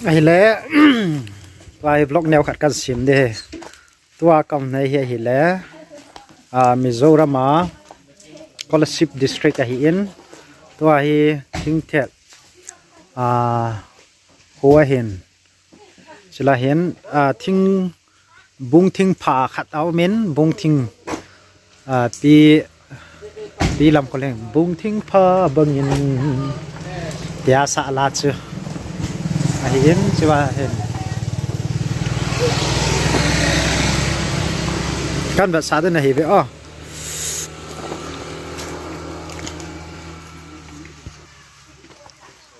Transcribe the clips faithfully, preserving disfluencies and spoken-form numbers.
Ahile, tua hi vlog neo khat kan sem ding ahi. Tua ka um na hi ahile, ah, Mizoram a Kolasib District ahi in. Tua hi thingthel, ah, ho ahin. Chule hin, ah, thing, bung thing pha khat a um in, bung thing, ah, pi, pi lam ko leng, bung thing pha bangin, tia sa la chu. Ahi in, chua hin. Kan vetsah ding ahi ve, oh.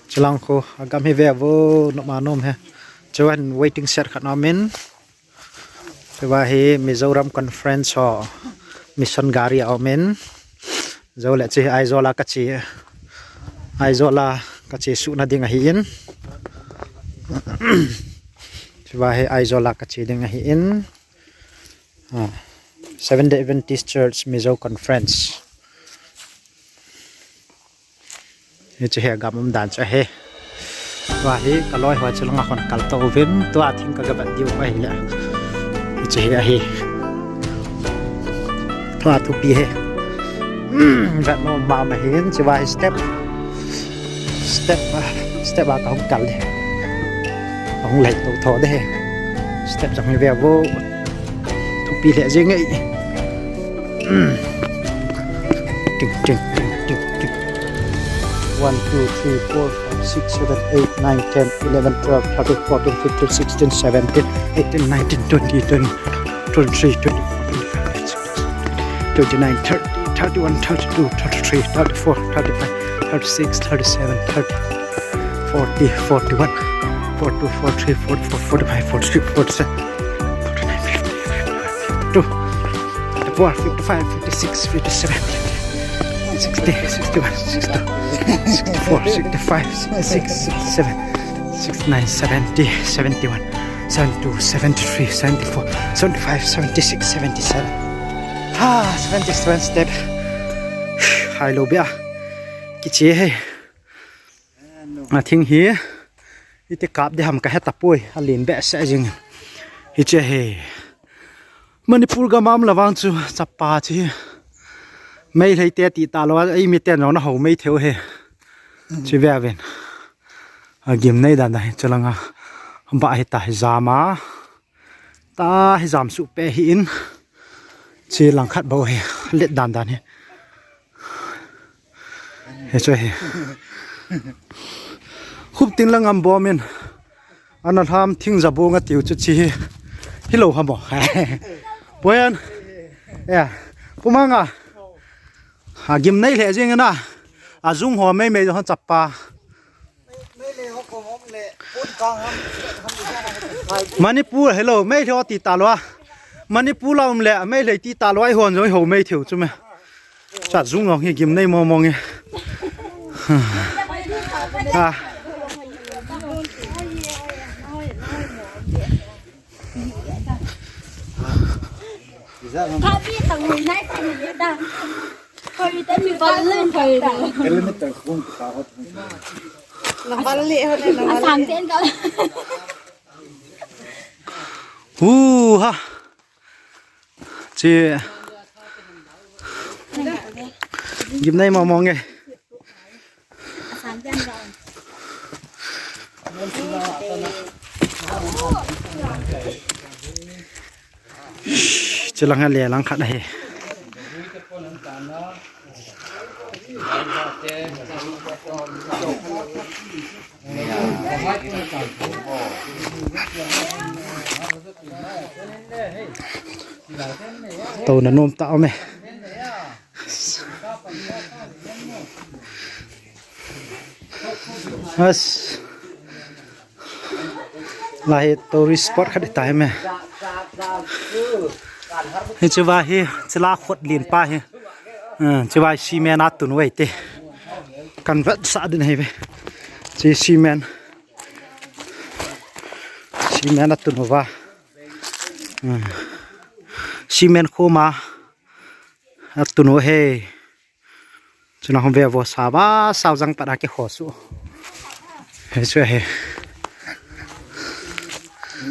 Chulang khu, agam hi ve vo, nom a nom e. Chuan waiting shed khat a um in. Chua hi Mizoram Conference ho mission gari a um in. Chule chu Aizawl a ka che, Aizawl a ka che suhna ding ahi in. Chua hi Aizawl a ka che ding ahi in. Ah, Seventh Day Adventist Church Mizo Conference. Hiche hi agam um dan chu ahi. Tua hi ka loi ho chu langa hon kal to uvin, tua thing ka ga vet diu ahile. Hiche hi ahi. Tua thupi hi. Hmm, vet nom mama hin, chua hi step. Step, ah, step a ka hung kal ding. Ka hung lei to tho ding. Step jong hi ve vo. Thupi lheh jeng e. Ting, ting, ting, ting, ting. One, two, three, four, five, six, seven, eight, nine, ten, eleven, twelve, thirteen, fourteen, fifteen, sixteen, seventeen, eighteen, nineteen, twenty, twenty, twenty-three, twenty-four, twenty-five, twenty-six, twenty-nine, thirty, thirty-one, thirty-two, thirty-three, thirty-four, thirty-five, thirty-six, thirty-seven, thirty, forty, forty-one, forty-two, forty-three, forty-four, forty-five, forty-six, forty-seven, forty-nine, fifty, fifty-one, fifty-two, fifty-four, fifty-five, fifty-six, fifty-seven, sixty, sixty-one, sixty-two, sixty-four, sixty-five, sixty-six, sixty-seven, sixty-nine, seventy, seventy-one, seventy-two, seventy-three, seventy-four, seventy-five, seventy-six, seventy-seven. Ha, seventy-seven step. Hai lo bia. Kiche he. A thing hi. Iti kap ding ham ka he tapoi. A lin behseh jing. Hiche he. Manipur gam a um le vang chu chapa chu hi. Meitei te ti talou a, ei miten jong na ho Meitei u he. Chu ve ven. A gimnei dan dan hi chu langa. Ba hi ta hi jam a. Ta hi jam suh pe hi in. Chi lang khat bou hi. Let dan dan hi. He chu hi. Khup tin lang am bom in. Ana lam thing ja bung a tiu chu chi hi. Hi lo ha mo. Poyan. Ya. Pumanga. A gimnei lheh jing na. A jung ho mei mei ho chapa. Manipur, hello, Meitei ti talou a. Manipur la um le, Meitei ti talou a, i hon jong i ho Meitei u chu me. Cha jung long hi gimnei mo mong e. Ah. Hu ha. Chi. Gimnei mo mong e. Chilang a le lang khat ahi. Tona nom ta me. As. Lai tourist spot khat ta me. Hi chu va hi, chila khot lin pa hi. Ah, chu va cement a tun uve te. Kan vetsah ding ahi ve. Chi cement. Cement a tun uva. Ah. Cement khoma. A tun u he. Chuna hung ve vo sa va, sau jang pat a kikho su. He chu he. Ka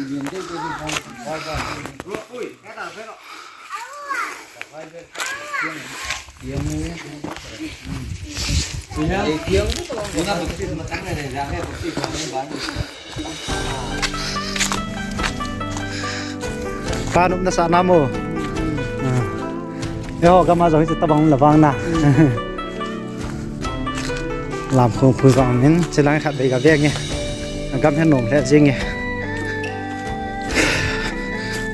nop nasa na mo. Eiho gam a jong hiche tobang um le vang na. Lam khong pui vang min, chilang khat bei ga ve nge. Gam hi nom le jing nge.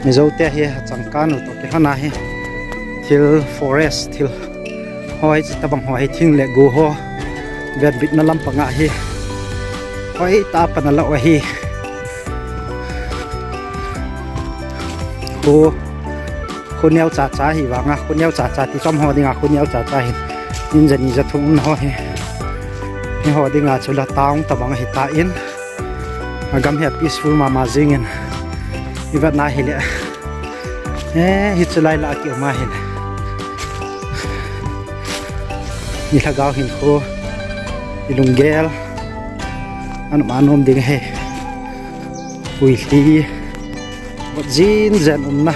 Mizo te hi changkang u toh kilhon a hi. Thil forest, thil. Hoi, hiche tobang ho hi thing le go ho. Vetbitna lampang a hi. Hoi, tah a pan a la u ahi. Go. Khu neo cha cha hi vang a, khu neo cha cha ti chom ho dinga, khu neo cha cha hi. In jani ja thum um ho hi. Hi ho dinga chu la town tobang hi ta in. A gam hi a peaceful mama jing in. I vet na hi le. Eh, hichu lai la ki um a hi le. I lhagao hin khu. I lunggel. An um a nom ding he. Ui hi. Vot jin jen um na.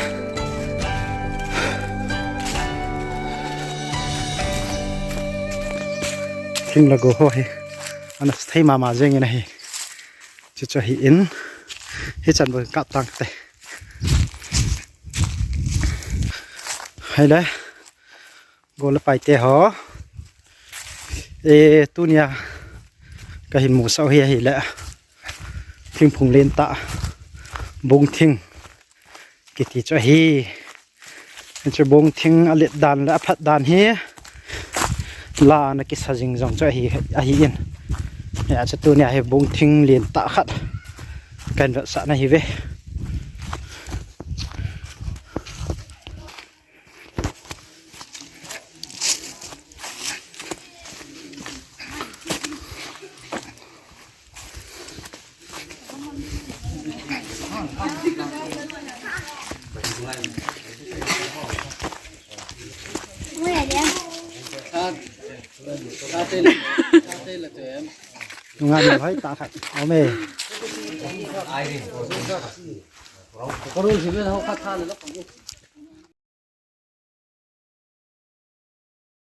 Thing le go ho hi. Ana thei mama jeng in ahi. Chu chu ahi in. Hichan bou kap tang te. Hai le. Go le pai te ho. E, tunia ka hin musah u hi ahi le. Thingphung len tah. Bong thing. Kiti chu ahi. Chu bong thing a let dan le a phat dan hi. La na kisa jing jong chu ahi, ahi in. Ya chu tunia hi bong thing len tah khat. Kan vetsah na hi ve. Nunga ni hoi ta khat. Ome. Karul si me ho khat tha le lo.